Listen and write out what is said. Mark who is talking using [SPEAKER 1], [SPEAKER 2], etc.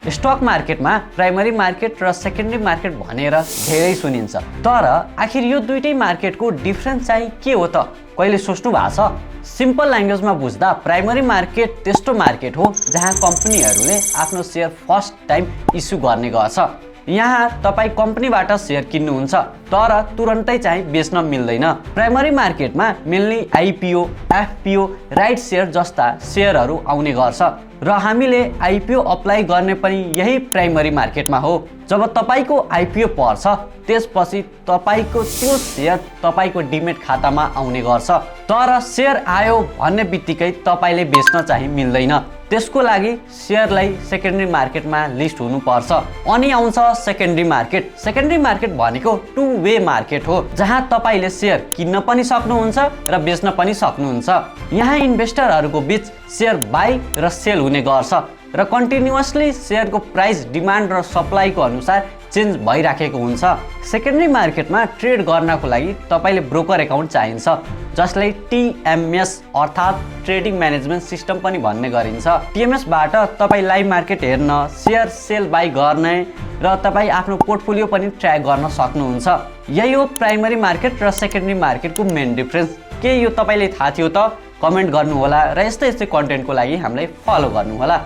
[SPEAKER 1] Stock मार्केटमा primary market र secondary market भनेर धेरै सुनिन्छ, तर आखिर यो दुईटै मार्केटको डिफरेन्स चाहिँ के हो त? कहिले सोच्नु भएको छ? सिम्पल ल्याङ्ग्वेजमा बुझ्दा प्राइमरी मार्केट त्यस्तो मार्केट हो जहाँ कम्पनीहरूले आफ्नो सेयर फर्स्ट टाइम इस्यु गर्ने गर्छ। यहाँ तपाईँ कम्पनीबाट सेयर किन्नुहुन्छ, तर तुरन्तै चाहिँ बेच्न मिल्दैन। प्राइमरी मार्केटमा mainly IPO, FPO, right share जस्ता सेयरहरू आउने गर्छ र हामीले आइपिओ अप्लाई गर्ने पनि यही प्राइमरी मार्केटमा हो। जब तपाईँको आइपिओ पर्छ त्यसपछि तपाईँको त्यो सेयर तपाईँको डिमेट खातामा आउने गर्छ, तर सेयर आयो भन्ने बित्तिकै तपाईँले बेच्न चाहिँ मिल्दैन। त्यसको लागि सेयरलाई सेकेन्डरी मार्केटमा लिस्ट हुनुपर्छ, अनि आउँछ सेकेन्डरी मार्केट। सेकेन्डरी मार्केट भनेको टु वे मार्केट हो जहाँ तपाईँले सेयर किन्न पनि सक्नुहुन्छ र बेच्न पनि सक्नुहुन्छ। यहाँ इन्भेस्टरहरूको बिच सेयर बाई र सेल हुने गर्छ र कन्टिन्युअसली सेयरको प्राइस डिमान्ड र सप्लाईको अनुसार चेन्ज भइराखेको हुन्छ। सेकेन्डरी मार्केटमा ट्रेड गर्नको लागि तपाईँले ब्रोकर एकाउन्ट चाहिन्छ, जसलाई टिएमएस अर्थात् ट्रेडिङ म्यानेजमेन्ट सिस्टम पनि भन्ने गरिन्छ। टिएमएसबाट तपाईँ लाइभ मार्केट हेर्न, सेयर सेल बाई गर्ने र तपाईँ आफ्नो पोर्टफोलियो पनि ट्र्याक गर्न सक्नुहुन्छ। यही हो प्राइमरी मार्केट र सेकेन्डरी मार्केटको मेन डिफरेन्स। के यो तपाईँले थाहा थियो त? कमेन्ट गर्नुहोला र यस्तै कन्टेन्टको लागि हामीलाई फलो गर्नुहोला।